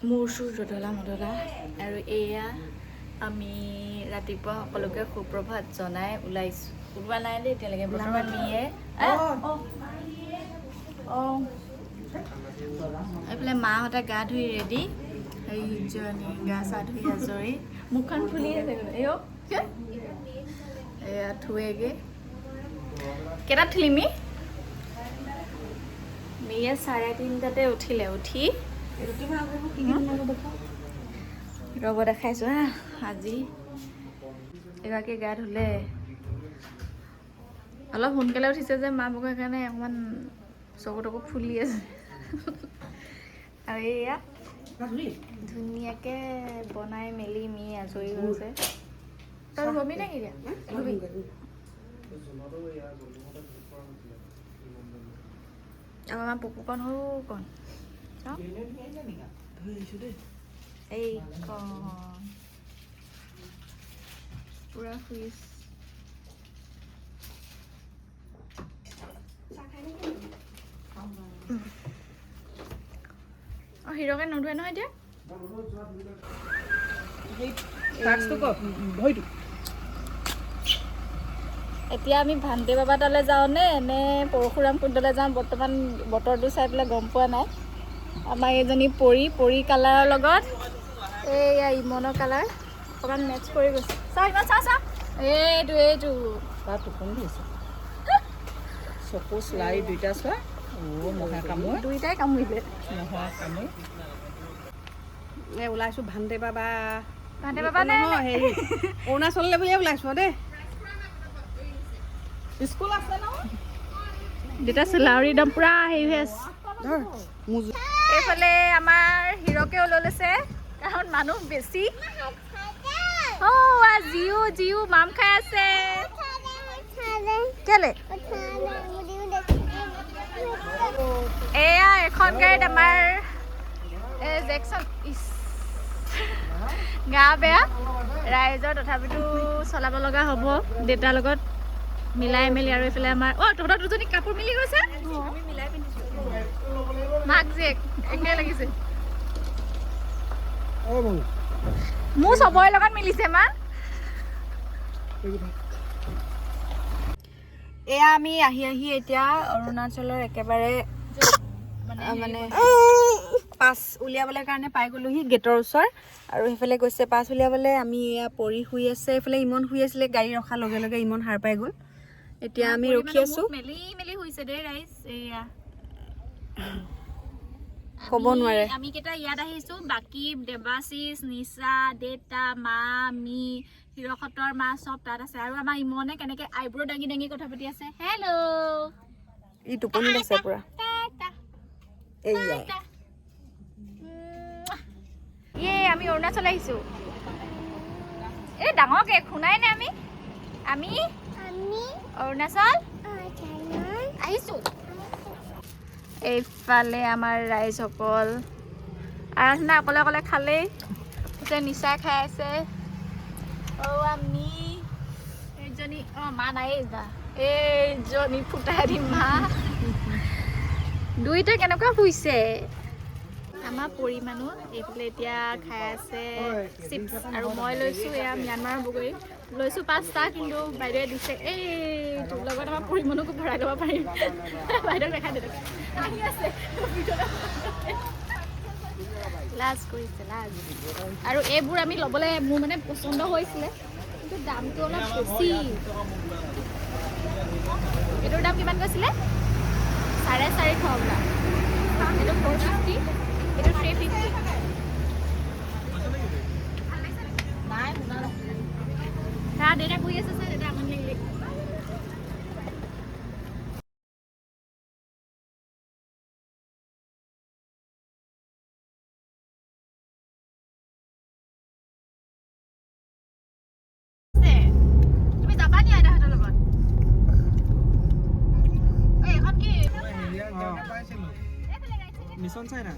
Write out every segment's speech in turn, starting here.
মূৰ চুৰ জধলা মধলা। আৰু এয়া আমি ৰাতিপুৱা সকলোকে সুপ্ৰভাত জনাই ওলাইছোঁ। ওলোৱা নাই দেই এতিয়ালৈকে, বৰ্তমান মিয়ে অঁ এইফালে মাহঁতে গা ধুই ৰেডি। এইজনী গা চা ধুই আজৰি, মুখখন ফুলি আছে। এই এয়া ধুৱেগৈ। কেইটাত উঠিলি মি? মিয়ে 3:30তে উঠিলে। উঠি ৰ'ব দেখাইছোঁ হা। আজি এগৰাকী গা ধুলে, অলপ সোনকালে উঠিছে যে মা বগৰ কাৰণে অকণমান চকু তকু ফুলি আছে। আৰু এয়া ধুনীয়াকৈ বনাই মেলি মি আজৰি হৈছে। তই ধুবি নে কি এতিয়া? ধুবি। আৰু আমাৰ পপুকণ সৰুকণ এইকণ পুৰা শুই। অঁ, হিৰকে নোধোৱে নহয় এতিয়া। এতিয়া আমি ভান্তে বাবা তালৈ যাওঁ নে নে পৰশুৰাম কুণ্ডলৈ যাওঁ, বৰ্তমান বতৰটো চাই পেলাই গম পোৱা নাই। আমাৰ এইজনী পৰি পৰি কালাৰৰ লগত এইয়া ইমনৰ কালাৰ অকণমান মেটচ কৰি গৈছে। চা ইমান চা চা, এইটো এইটো টোপনি ধৰিছে, চকু চোলাই দুইটা চোৱা। অ' মহে কামোৰে, দুইটাই কামুৰিলে মহে কামুৰি। এই ওলাইছোঁ ভান্তে বাবা। ভান্তে বাবা নে হেৰি অৰুণাচললৈ বুলিয়ে ওলাইছোঁ দেই। স্কুল আছে ন? দেউতা চেলাউৰি একদম পূৰা হেৰি হৈ আছে। এইফালে আমাৰ হিৰকে ওলাই লৈছে, কাৰণ মানুহ বেছি। অ' জিউ জিউ মাম খাই আছে। কেলে এয়া এখন গাড়ীত আমাৰ জেকচন গা বেয়া ৰাইজৰ, তথাপিতো চলাব লগা হ'ব দেউতাৰ লগত মিলাই মেলি। আৰু এইফালে আমাৰ অ' তহঁতৰ দুজনী কাপোৰ মিলি গৈছে, মাক জীয়েক একে লাগিছে। মোৰ চবৰে লগত মিলিছে মা। এয়া আমি আহি আহি এতিয়া অৰুণাচলৰ একেবাৰে মানে পাছ উলিয়াবলৈ কাৰণে পাই গ'লোহি গেটৰ ওচৰ। আৰু সেইফালে গৈছে পাছ উলিয়াবলৈ। আমি এয়া পৰি শুই আছে, এইফালে ইমন শুই আছিলে। গাড়ী ৰখাৰ লগে লগে ইমন সাৰ পাই গ'ল। এতিয়া আমি ৰখি আছো। মেলি মেলি শুইছে দেই ৰাইজ। এয়া ক'ব নোৱাৰে। আমি কেইটা ইয়াত আহিছো, বাকী দেৱাশিষ, নিচা, দেউতা, মা, মি, হিৰকহঁতৰ মা চব তাত আছে। আৰু আমাৰ ইমনে কেনেকে আইব্ৰ' দাঙি দাঙি কথা পাতি আছে। হেল্ল', ই টোপনিত আছে পুৰা। ইয়ে আমি অৰুণাচল আহিছো। এই ডাঙৰকে শুনাই নাই। আমি আমি অৰুণাচল আহিছো। এইফালে আমাৰ ৰাইজসকল আৰাধনা অকলে অকলে খালেই, পিছে নিচা খাই আছে। অ' আমি এইজনী অঁ মা নাই যা, এইজনী ফুটাই দিম মা। দুইটা কেনেকুৱা শুইছে আমাৰ পৰি মানুহ। এইফালে এতিয়া খাই আছে চিপছ। আৰু মই লৈছোঁ এয়া ম্যানমাৰৰ বগৰী লৈছোঁ 5টা, কিন্তু বাইদেৱে দিছে। এই তোৰ লগত আমাৰ পৰি মানুহকো ভৰাই ল'ব পাৰিম। বাইদেউক দেখাই দে, আহি আছে, লাজ কৰিছে লাজ। আৰু এইবোৰ আমি ল'বলৈ মোৰ মানে পচন্দ হৈছিলে, কিন্তু দামটো অলপ বেছি। এইটোৰ দাম কিমান কৈছিলে? 450 বোলা। এইটো 450, এইটো 350। দেউতা শুই আছে, দেউতা আমনি লাগিলে। তুমি যাবা নি আইতাহঁতৰ লগত? এইখন কি? Mission China.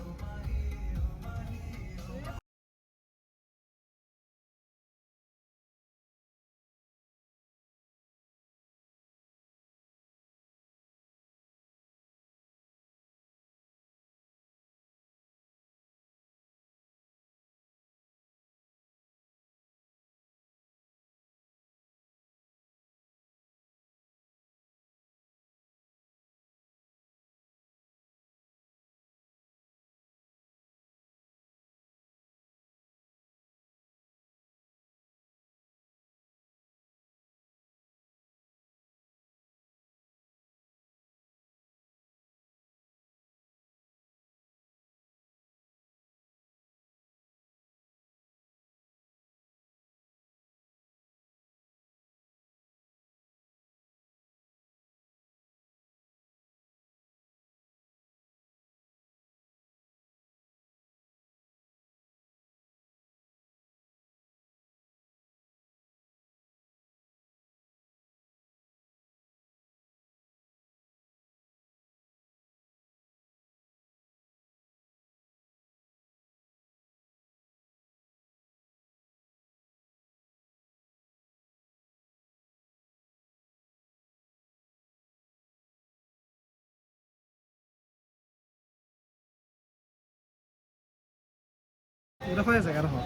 এইডোখৰে জেগাডোখৰ।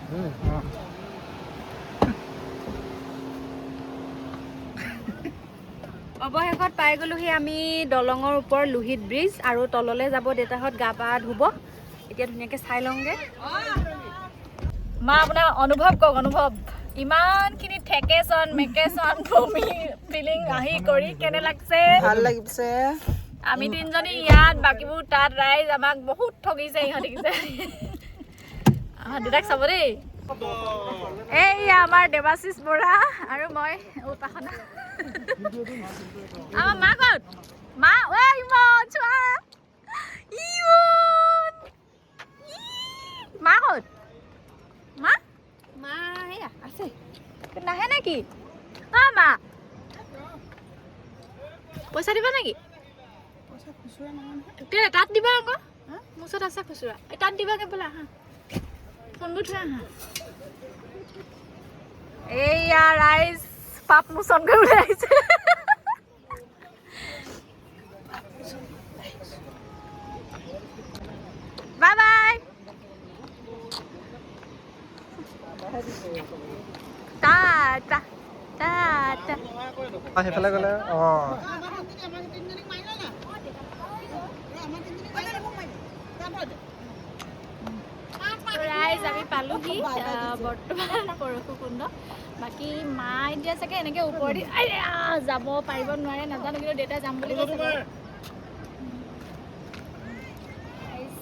অঁ। অৱশেষত পাই গ'লোহি আমি দলঙৰ ওপৰ লোহিত ব্ৰিজ আৰু তললৈ যাব দেউতাহঁত গা পা ধুব। এতিয়া ধুনীয়াকৈ চাই লওঁগৈ। মা, আপোনাৰ অনুভৱ কওক, অনুভৱ। ইমানখিনি ঠেকেচন মেকেচন বমি ফিলিং আহি কৰি কেনে লাগছে? ভাল লাগিছে। আমি তিনিজনী ইয়াত, বাকীবোৰ তাত। ৰাইজ আমাক বহুত ঠগিছে ইহঁতি। আমাৰ দেউতাক চাব দেই। এইয়া আমাৰ দেৱাশিষ বৰা আৰু মই উপাসনা। আমাৰ মা ক'ত? মা, ঐ ইমন চোৱা, ইমন। ই, মা ক'ত? মা। মা সেয়া আছে। নাহে নেকি? অ মা, পইচা দিবা নেকি? কেলে তাত দিবা আকৌ, মোৰ ওচৰত আছে খুচুৰা। এই তাত দিবাগে বোলা। আহা, ফোনবোৰ থৈ আহা। এইয়া ৰাইজ পাপ মোচন কৰিবলৈ আহিছে। Bye bye, Tata Tata. সেইফালে গ'লে অঁ। ৰাইজ, আমি পালোহি বৰ্তমান পৰশুকুণ্ড। বাকী মা এতিয়া চাগে এনেকে ওপৰেদি আইয়া, যাব পাৰিব নোৱাৰে নাজানো, কিন্তু দেউতাই যাম বুলি কৈছে বাৰু। ৰাইজ,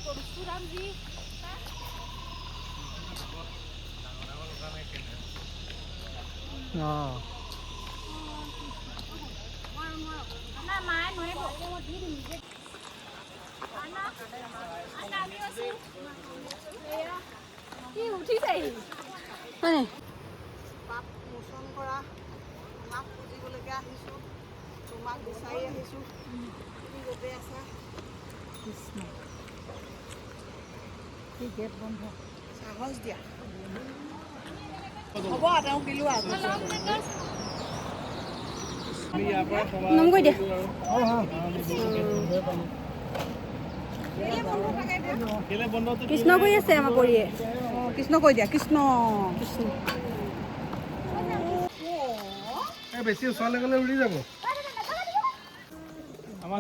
পৰশুৰামজী। অঁ। নাই, মায়ে নোৱাৰিব। আনা, আনা, আমিও আছো। এয়া, কি উঠিছে ই? পাপ মোচন কৰা তোমাক পুজিবলৈকে আহিছোঁ, তোমাক বিচাৰি আহিছোঁ। তুমি য'তে আছা, সাহস দিয়া। হ'ব, তেওঁ কিলো। নমগৈ দিয়া। কৃষ্ণ কৰি আছে আমাৰ পৰিয়ে। কৃষ্ণ কৈ দিয়া, কৃষ্ণ। কৃষ্ণ। এই বেছি ওচৰলৈ গ'লে উৰি যাব।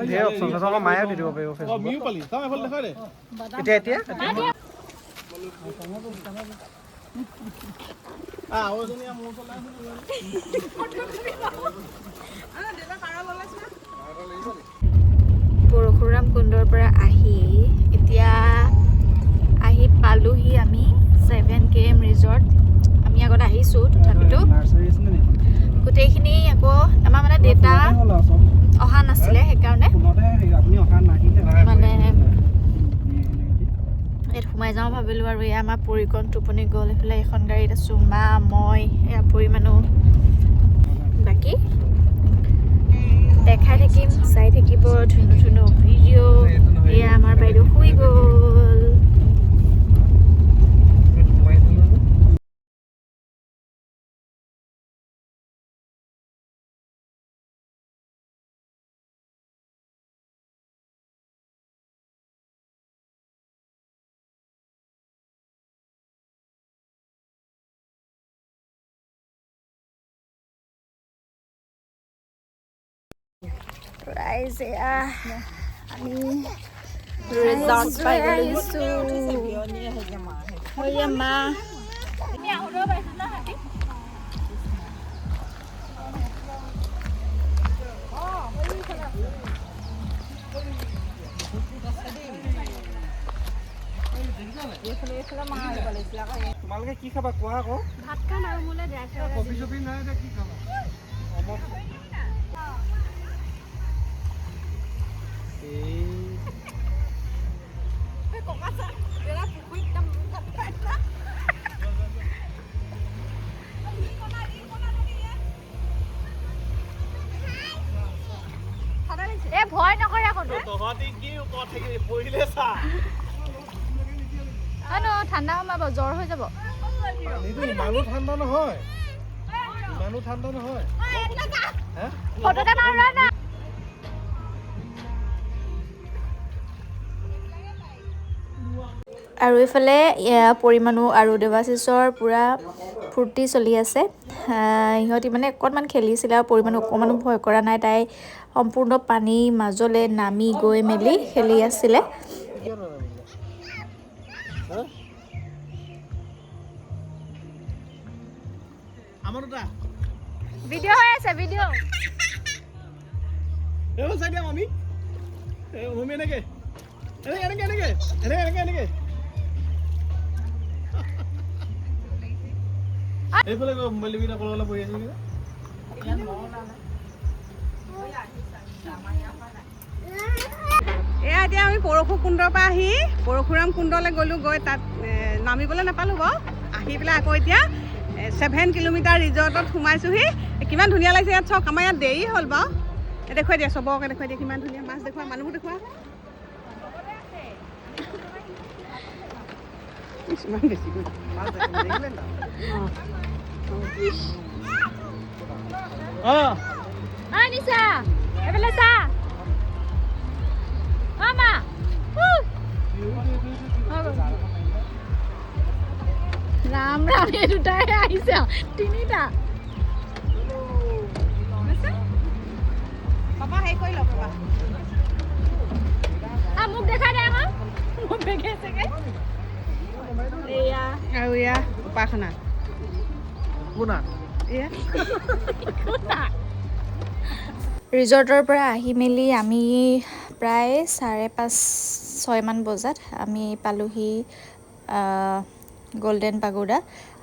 ধেৰ অপশ্যন আছে, আমাৰ মায়ে দি দিব পাৰিব ফেচবুকত। এতিয়া এতিয়া এতিয়া। পৰশুৰাম কুণ্ডৰ পৰা আহি এতিয়া আহি পালোহি আমি 7 KM resort. আমি আগত আহিছোঁ, তথাপিতো নাৰ্চাৰী আছিলে নেকি? গোটেইখিনি আকৌ আমাৰ মানে দেউতা হ'ল আৰু চব অহা নাছিলে, সেইকাৰণে ফোনতে হেৰি, আপুনি অহা নাহিলে। মানে ইয়াত সোমাই যাওঁ ভাবিলোঁ। আৰু এয়া আমাৰ পৰিকণ টোপনি গ'ল। এইফালে এখন গাড়ীত আছোঁ মা, মই, এয়া পৰি মানুহ। বাকী দেখাই থাকিম, চাই থাকিব ধুনু ধুনু ভিডিঅ'। এয়া আমাৰ বাইদেউ শুই গ'ল। ৰাইজ, এয়া আমি ৰিজৰ্ট পাই গ'লো। আহিছোঁ। এয়া মা। আমি আহোঁতেও পাইছোঁ ন হাতী? তোমালোকে কি খাবা কোৱা আকৌ। ভাত খাম আৰু মোলৈ ড্ৰাই ফ্ৰাই। কফি চফি নাই, এতিয়া কি খাবা? অমক এই। এ ভয় নকৰে আকৌ তহঁতি কি ওপৰত থাকিবি পৰিলে চা। অ ন ঠাণ্ডা সোমাব, জ্বৰ হৈ যাব। পানীটো ইমানো ঠাণ্ডা নহয়, ইমানো ঠাণ্ডা নহয়। হে? ফটো এটা মাৰো না। আৰু এইফালে পৰিমাণু আৰু দেৱাশিষৰ পূৰা ফূৰ্তি চলি আছে। সিহঁতি মানে অকণমান খেলিছিলে আৰু পৰিমাণু অকণমানো ভয় কৰা নাই, তাই সম্পূৰ্ণ পানীৰ মাজলৈ নামি গৈ মেলি খেলি আছিলে। কিয় নানামিলে? হা? আমাৰ দুটা। ভিডিঅ' হৈ আছে, ভিডিঅ'। এইফালে চাই দিয়া মামী। এই মামী এনেকে এনেকে এনেকে এনেকে এনেকে এনেকে এনেকে এইফালে গৈ মোবাইল টিপি অকলে বহি আছে নেকি? এয়া এতিয়া আমি পৰশু কুণ্ডৰ পৰা আহি পৰশুৰাম কুণ্ডলৈ গ'লোঁ, গৈ তাত নামিবলৈ নাপালোঁ বাৰু। আহি পেলাই আকৌ এতিয়া 7 কিলোমিটাৰ ৰিজৰ্টত সোমাইছোঁহি। কিমান ধুনীয়া লাগিছে ইয়াত চাওক। আমাৰ ইয়াত দেৰি হ'ল বাৰু। এই দেখুৱাই দিয়া, চবকে দেখুৱাই দিয়া, কিমান ধুনীয়া মাছ দেখুওৱা, মানুহবোৰ দেখুওৱা। ইমান বেছি গ'ল। অঁ। অ নিচা, এইফালে চা। অ মা। ৰাম ৰাম, এই দুটাই আহিছে আৰু তিনিটা। পাপা হেৰি কৰি লওক পাপা। মোক দেখাই দে আকৌ, মোক বেগে চাগে। এয়া আৰু এয়া উপাসনা। কোনা? এয়া ৰিজৰ্টৰ পৰা আহি মেলি আমি প্ৰায় 5:30 6মান বজাত আমি পালোহি গল্ডেন পাগোডা।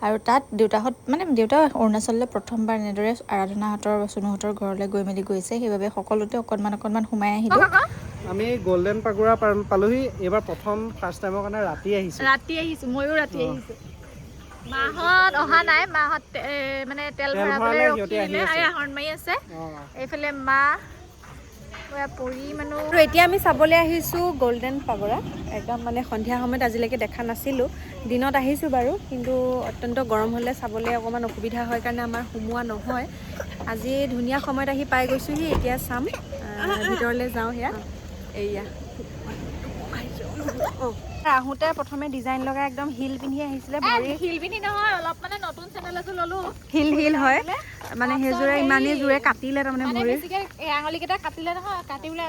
আৰু তাত দেউতাহঁত মানে দেউতা অৰুণাচললৈ প্ৰথমবাৰ এনেদৰে আৰাধনাহঁতৰ চুনুহঁতৰ ঘৰলৈ গৈ মেলি গৈছে, সেইবাবে সকলোতে অকণমান অকণমান সোমাই আহিলোঁ। আমি গল্ডেন পাগোৰা পালোহি। এইবাৰ প্ৰথম ফাৰ্ষ্ট টাইমৰ কাৰণে ৰাতি আহিছোঁ। ৰাতি আহিছোঁ, ময়ো ৰাতি আহিছোঁ। মাহঁত অহা নাই, মাহঁত মানে তেল তেল ভৰাবলৈ ভৰালে ৰখি সিহঁতি আহি দিলে। আছে। আয়া হৰ্ণ মাৰি আছে। এইফালে মা পৰি মানুহ। আৰু এতিয়া আমি চাবলৈ আহিছোঁ গল্ডেন পাগোৰা। একদম মানে সন্ধিয়া সময়ত আজিলৈকে দেখা নাছিলোঁ, দিনত আহিছোঁ বাৰু, কিন্তু অত্যন্ত গৰম হ'লে চাবলৈ অকণমান অসুবিধা হয় কাৰণে আমাৰ সোমোৱা নহয়। আজি ধুনীয়া সময়ত আহি পাই গৈছোঁহি, এতিয়া চাম। ভিতৰলৈ যাওঁ। সেয়া এয়া আহোঁতে প্ৰথমে ডিজাইন লগা একদম হিল পিন্ধি আহিছিলে, ভৰি হিল পিন্ধি নহয়, অলপ মানে নতুন চেণ্ডেল এযোৰ ল'লো। হিল হিল হয় মানে সেইযোৰে ইমানেই জোৰে কাটিলে তাৰমানে মানে ভৰি বেছিকে এই আঙুলিকেইটা কাটিলে নহয়, কাটি পেলাই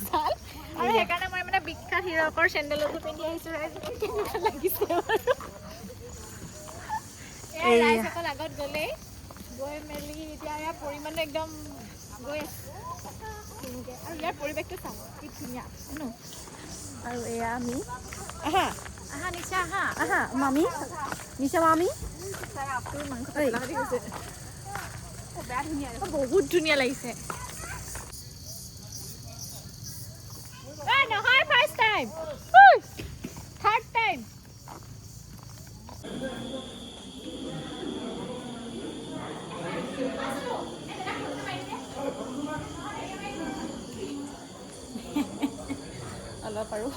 ছাল আৰু সেইকাৰণে মই মানে বিখ্যাত হিৰকৰ চেণ্ডেল এযোৰ পিন্ধি আহিছোঁ। ৰাইজ, কেনেকুৱা লাগিছে বাৰু? এয়া ৰাইজসকল আগত গ'লেই গৈ মেলি এতিয়া ইয়াৰ পৰিমাণো একদম গৈ আছে আৰু ইয়াৰ পৰিৱেশটো চাওঁ কি ধুনীয়া ন। আৰু এয়া আমি আহা আহা নিচা, আহা আহা মামী, নিচা মামী। বহুত ধুনীয়া লাগিছে। নহয়, ফাৰ্ষ্ট টাইম, থাৰ্ড টাইম। অলপ আৰু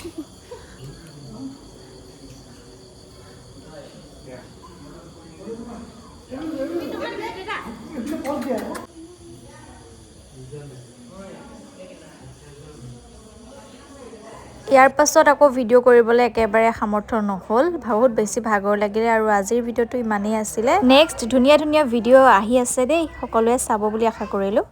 ইয়াৰ পাছত আকৌ ভিডিঅ' কৰিবলৈ একেবাৰে সামৰ্থ্য নহ'ল, বহুত বেছি ভাগৰ লাগিলে। আৰু আজিৰ ভিডিঅ'টো ইমানেই আছিলে। নেক্সট ধুনীয়া ধুনীয়া ভিডিঅ' আহি আছে দেই, সকলোৱে চাব বুলি আশা কৰিলোঁ।